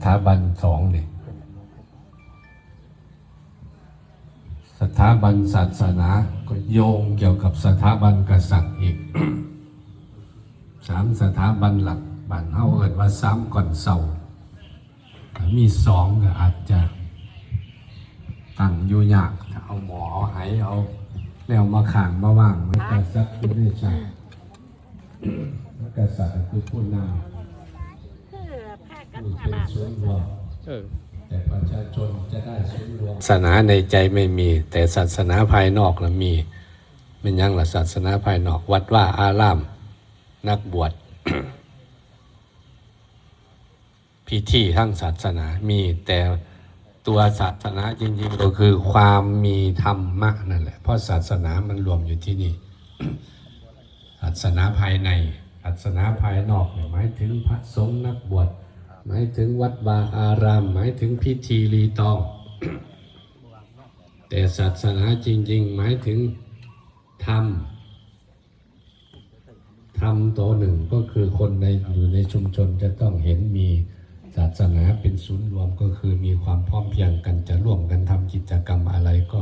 ຖາບັນສອງນີ້ ສະຖາບັນສາສະໜາກໍໂຍງກ່ຽວກັບສະຖາບັນກະສັດອີກ ສາມສະຖາບັນຫຼັກ ບ້ານເຮົາເອີ້ນວ່າສາມກ້ອນເສົາ ຖ້າມີສອງກໍອາດຈະຕັ້ງຢູ່ຍາກ ຖ້າເອົາໝໍ້ເອົາໄຫເອົາແນວມາຄ້າງມາວາງ ມັນກະສັດຢູ່ໃນສາ ກະສັດຄືຜູ້ນຳ ຄືພາກັນ ຜູ້ເປັນສູນລວມ ເອີ ແຕ່ປະຊາຊົນຈະໄດ້ສູນລວມ ສາສະໜາໃນໃຈໄມ່ມີ ແຕ່ສາສະໜາພາຍນອກນະມີ. ແມ່ນຫຍັງລະສາສະໜາພາຍນອກ? ວັດວາອາຣາມ ນັກບວດ ພິທີທາງສາສະໜາມີ ແຕ່ຕົວສາສະໜາຈິງໆ ກໍຄືຄວາມມີທຳມະນັ້ນແຫຼະ ເພາະສາສະໜາມັນລວມຢູ່ທີ່ນີ້ ສາສະໜາພາຍໃນ ສາສະໜາພາຍນອກນີ້ໝາຍເຖິງພະສົງນັກບວດ ໝາຍເຖິງວັດວາອາຣາມ ໝາຍເຖິງພິທີລີຕອງ ແຕ່ສາສະໜາຈິງໆ ໝາຍເຖິງທຳ ທຳໂຕໜຶ່ງ ກໍຄືຄົນໃນ ຢູ່ໃນຊຸມຊົນຈະຕ້ອງເຫັນມີສາສະໜາເປັນສູນລວມ ກໍຄືມີຄວາມພ້ອມພຽງກັນ ຈະຮ່ວມກັນທຳກິດຈະກຳອະໄລກໍ